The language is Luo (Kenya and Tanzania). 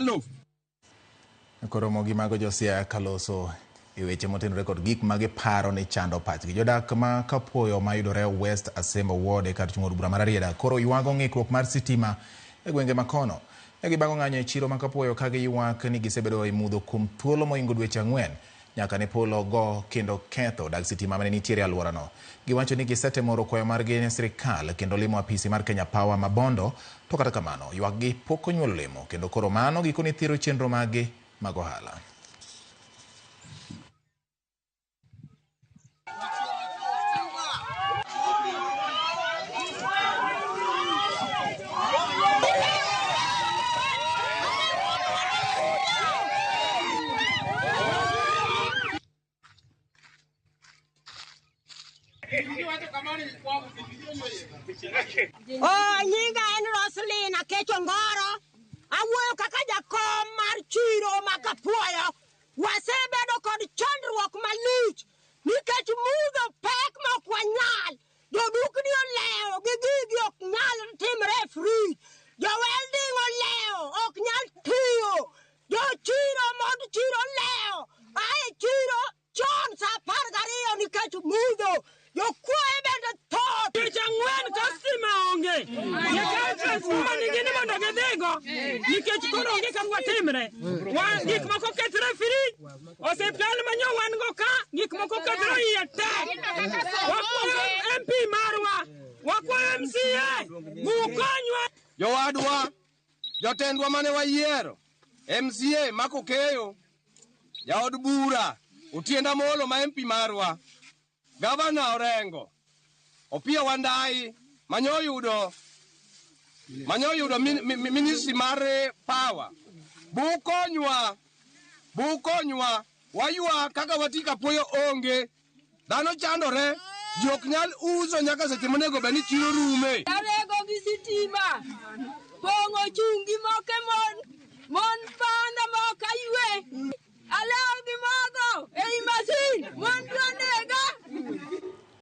Lof. Koromo gi mago Josiaya kaloso e weche motenore kod gik ma giparo ni chando pachgi. Jodak ma Kapuoyo mayudore West Asembo Ward e kar chung' od bura mar Rarieda koro ywago ng'ikruok mar sitima e gwenge ma kono. Ne gibago ng'anyo e chiro ma Kapuoyo ka giywak ni gisebedo e mudho kuom thuolo mohingo dweche 4 nyaka ne polo go kendo ketho dag sitima mane nitiere e alworano. Giwacho ni gisetemo oro kwayo margi ne sirikal kendo limo apisi mar Kenya Power ma Bondo, to kata kamano ywakgi pok onyuolo olemo kendo koro mano gikone thiro chenro maggi mag ohala. Oh, nyinga en Roslyn Akecho Ngoro. Awuoyo kaka jakom mar chiro ma Kapuoyo. Wasebedo kod chandruok malich nikech mudho pek ma ok wanyal. Jodukni olewo gi gigi ok nyal timre e frij. Jo welding olewo ok nyal tiyo. Jo chiro mond chiro olewo. Ae chiro chon sa 12 nikech mudho. Jokuoye bende thoth. Tich ang'wen ka stima onge. Nyaka transformer nigi ni mondo gidhigo. Nikech koro onge kaka watimre. Gik moko kethre e frij. Osiptal manyo wan go ka, gik moko kethre iye te. Wakwayo MP marwa, wakwayo MCA, bukonywa. Jowadwa, jotendwa mane wayiero, MCA Mako Keyo, jaod bura Otiendo Amolo ma MP marwa, Gavana Orengo, Opiyo Wandayi manyo yudo ministry mar power. Bukonywa, bukonywa, waywak kaka wati Kapuoyo onge. Dhano chandore, ji ok nyal uso nyaka seche monego bed ni chiro rume. Arego gi sitima, pong'o chungi moke mon, mon panda ma